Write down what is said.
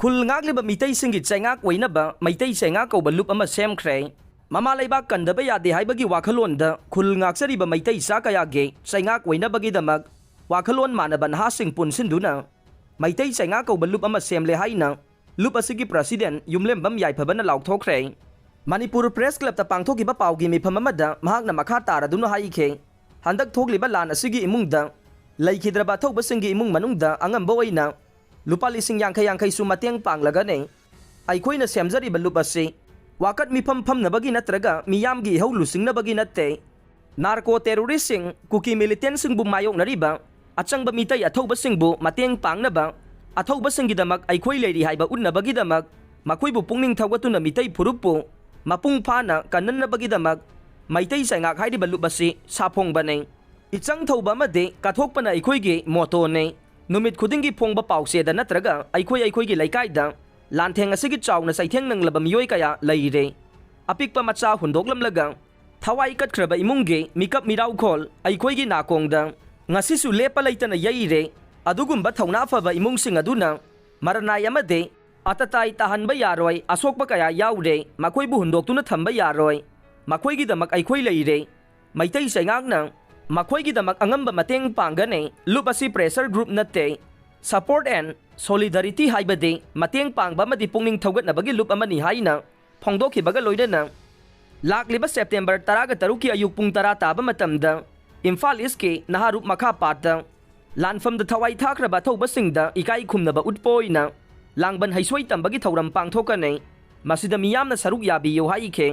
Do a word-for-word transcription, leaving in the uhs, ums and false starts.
ꯈꯨꯜ ꯉꯥꯛꯂꯤꯕ ꯃꯤꯇꯩꯁꯤꯡꯒꯤ ꯆꯩꯉꯥꯛ ꯑꯣꯏꯅꯕ ꯃꯩꯇꯩ ꯆꯩꯉꯥꯛ ꯀꯧꯕ ꯂꯨꯞ ꯑꯃ ꯁꯦꯝꯈ꯭ꯔꯦ꯫ ꯃꯃꯥ ꯂꯩꯕꯥꯛ ꯀꯟꯗꯕ ꯌꯥꯗꯦ ꯍꯥꯏꯕꯒꯤ ꯋꯥꯈꯜꯂꯣꯟꯗ ꯈꯨꯜ ꯉꯥꯛꯆꯔꯤꯕ ꯃꯩꯇꯩ ꯏꯆꯥ ꯀꯌꯥꯒꯤ ꯆꯩꯉꯥꯛ ꯑꯣꯏꯅꯕꯒꯤꯗꯃꯛ ꯋꯥꯈꯜꯂꯣꯟ ꯃꯥꯟꯅꯕ ꯅꯍꯥꯁꯤꯡ ꯄꯨꯟꯁꯤꯟꯗꯨꯅ ꯃꯩꯇꯩ ꯆꯩꯉꯥꯛ ꯀꯧꯕ ꯂꯨꯞ ꯑꯃ ꯁꯦꯝꯂꯦ ꯍꯥꯏꯅ ꯂꯨꯞ ꯑꯁꯤꯒꯤ ꯄ꯭ꯔꯁꯤꯗꯦꯟ ꯌꯨꯝꯂꯦꯝꯕꯝ ꯌꯥꯏꯐꯕꯅ ꯂꯥꯎꯊꯣꯛꯈ꯭ꯔꯦ꯫ ꯃꯅꯤꯄꯨꯔ ꯄ꯭ꯔꯦꯁ ꯀ꯭ꯂꯕꯇ ꯄꯥꯡꯊꯣꯛꯈꯤꯕ ꯄꯥꯎꯒꯤ ꯃꯤꯐꯝ ꯑꯃꯗ ꯃꯍꯥꯛꯅ ꯃꯈꯥ ꯇꯥꯔꯗꯨꯅ ꯍꯥꯏꯈꯤ, ꯍꯟꯗꯛ ꯊꯣꯛꯂꯤꯕ ꯂꯥꯟ ꯑꯁꯤꯒꯤ ꯏꯃꯨꯡꯗ ꯂꯩꯈꯤꯗ꯭ꯔꯕ ꯑꯊꯧꯕꯁꯤꯡꯒꯤ ꯏꯃꯨꯡ ꯃꯅꯨꯡꯗ ꯑꯉꯝꯕ ꯑꯣꯏꯅ ꯂꯨꯄꯥ ꯂꯤꯁꯤꯡ ꯌꯥꯡꯈꯩ ꯌꯥꯡꯈꯩꯁꯨ ꯃꯇꯦꯡ ꯄꯥꯡꯂꯒꯅꯤ꯫ ꯑꯩꯈꯣꯏꯅ ꯁꯦꯝꯖꯔꯤꯕ ꯂꯨꯞ ꯑꯁꯤ ꯋꯥꯀꯠ ꯃꯤꯐꯝ ꯐꯝꯅꯕꯒꯤ ꯅꯠꯇ꯭ꯔꯒ ꯃꯤꯌꯥꯝꯒꯤ ꯏꯍꯧ ꯂꯨꯆꯤꯡꯅꯕꯒꯤ ꯅꯠꯇꯦ꯫ ꯅꯥꯔꯀꯣ ꯇꯦꯔꯣꯔꯤꯁꯁꯤꯡ, ꯀꯨꯀꯤ ꯃꯤꯂꯤꯇꯦꯟꯁꯤꯡꯕꯨ ꯃꯥꯌꯣꯛꯅꯔꯤꯕ ꯑꯆꯪꯕ ꯃꯤꯇꯩ ꯑꯊꯧꯕꯁꯤꯡꯕꯨ ꯃꯇꯦꯡ ꯄꯥꯡꯅꯕ, ꯑꯊꯧꯕꯁꯤꯡꯒꯤꯗꯃꯛ ꯑꯩꯈꯣꯏ ꯂꯩꯔꯤ ꯍꯥꯏꯕ ꯎꯠꯅꯕꯒꯤꯗꯃꯛ, ꯃꯈꯣꯏꯕꯨ ꯄꯨꯛꯅꯤꯡ ꯊꯧꯒꯠꯇꯨꯅ ꯃꯤꯇꯩ ꯐꯨꯔꯨꯞꯄꯨ ꯃꯄꯨꯡ ꯐꯥꯅ ꯀꯟꯅꯅꯕꯒꯤꯗꯃꯛ ꯃꯩꯇꯩ ꯆꯩꯉꯥꯛ ꯍꯥꯏꯔꯤꯕ ꯂꯨꯞ ꯑꯁꯤ ꯁꯥꯐꯣꯡꯕꯅꯤ꯫ ꯏꯆꯪ ꯊꯧꯕ ꯑꯃꯗꯤ ꯀꯠꯊꯣꯛꯄꯅ ꯑꯩꯈꯣꯏꯒꯤ ꯃꯣꯇꯣꯅꯤ꯫ ꯅꯨꯃꯤꯠ ꯈꯨꯗꯤꯡꯒꯤ ꯐꯣꯡꯕ ꯄꯥꯎꯆꯦꯗ ꯅꯠꯇ꯭ꯔꯒ ꯑꯩꯈꯣꯏ ꯑꯩꯈꯣꯏꯒꯤ ꯂꯩꯀꯥꯏꯗ ꯂꯥꯟꯊꯦꯡ ꯑꯁꯤꯒꯤ ꯆꯥꯎꯅ ꯆꯩꯊꯦꯡ ꯅꯪꯂꯕ ꯃꯤꯑꯣꯏ ꯀꯌꯥ ꯂꯩꯔꯦ꯫ ꯑꯄꯤꯛꯄ ꯃꯆꯥ ꯍꯨꯟꯗꯣꯛꯂꯝꯂꯒ ꯊꯋꯥꯏ ꯀꯠꯈ꯭ꯔꯕ ꯏꯃꯨꯡꯒꯤ ꯃꯤꯀꯞ ꯃꯤꯔꯥꯎꯈꯣꯜ ꯑꯩꯈꯣꯏꯒꯤ ꯅꯥꯀꯣꯡꯗ ꯉꯁꯤꯁꯨ ꯂꯦꯞꯄ ꯂꯩꯇꯅ ꯌꯩꯔꯦ꯫ ꯑꯗꯨꯒꯨꯝꯕ ꯊꯧꯅꯥ ꯐꯕ ꯏꯃꯨꯡꯁꯤꯡ ꯑꯗꯨꯅ ꯃꯔꯅꯥꯏ ꯑꯃꯗꯤ ꯑꯇꯇꯥꯏ ꯇꯥꯍꯟꯕ ꯌꯥꯔꯣꯏ, ꯑꯁꯣꯛꯄ ꯀꯌꯥ ꯌꯥꯎꯔꯦ, ꯃꯈꯣꯏꯕꯨ ꯍꯨꯟꯗꯣꯛꯇꯨꯅ ꯊꯝꯕ ꯌꯥꯔꯣꯏ꯫ ꯃꯈꯣꯏꯒꯤꯗꯃꯛ ꯑꯩꯈꯣꯏ ꯂꯩꯔꯦ꯫ ꯃꯩꯇꯩ ꯆꯩꯉꯥꯛꯅ ꯃꯈꯣꯏꯒꯤꯗꯃꯛ ꯑꯉꯝꯕ ꯃꯇꯦꯡ ꯄꯥꯡꯒꯅꯤ꯫ ꯂꯨꯞ ꯑꯁꯤ pressure group ꯅꯠꯇꯦ꯫ Support and solidarity ꯍꯥꯏꯕꯗꯤ ꯃꯇꯦꯡ ꯄꯥꯡꯕ ꯑꯃꯗꯤ ꯄꯨꯛꯅꯤꯡ ꯊꯧꯒꯠꯅꯕꯒꯤ ꯂꯨꯞ ꯑꯃꯅꯤ ꯍꯥꯏꯅ ꯐꯣꯡꯗꯣꯛꯈꯤꯕꯒ ꯂꯣꯏꯅꯅ ꯂꯥꯛꯂꯤꯕ September ꯇꯔꯥꯒ ꯇꯔꯨꯛꯀꯤ ꯑꯌꯨꯛ ꯄꯨꯡ ꯇꯔꯥ ꯇꯥꯕ ꯃꯇꯝꯗ ꯏꯝꯐꯥꯜ ꯏꯁꯀꯤ ꯅꯍꯥꯔꯨꯞ ꯃꯈꯥ ꯄꯥꯠꯇ ꯂꯥꯟꯐꯝꯗ ꯊꯋꯥꯏ ꯊꯥꯈ꯭ꯔꯕ ꯑꯊꯧꯕꯁꯤꯡꯗ ꯏꯀꯥꯏ ꯈꯨꯝꯅꯕ ꯎꯠꯄ ꯑꯣꯏꯅ ꯂꯥꯡꯕꯟ ꯍꯩꯁꯣꯏ ꯇꯝꯕꯒꯤ ꯊꯧꯔꯝ ꯄꯥꯡꯊꯣꯛꯀꯅꯤ꯫ ꯃꯁꯤꯗ ꯃꯤꯌꯥꯝꯅ ꯁꯔꯨꯛ ꯌꯥꯕꯤꯌꯨ ꯍꯥꯏꯈꯤ꯫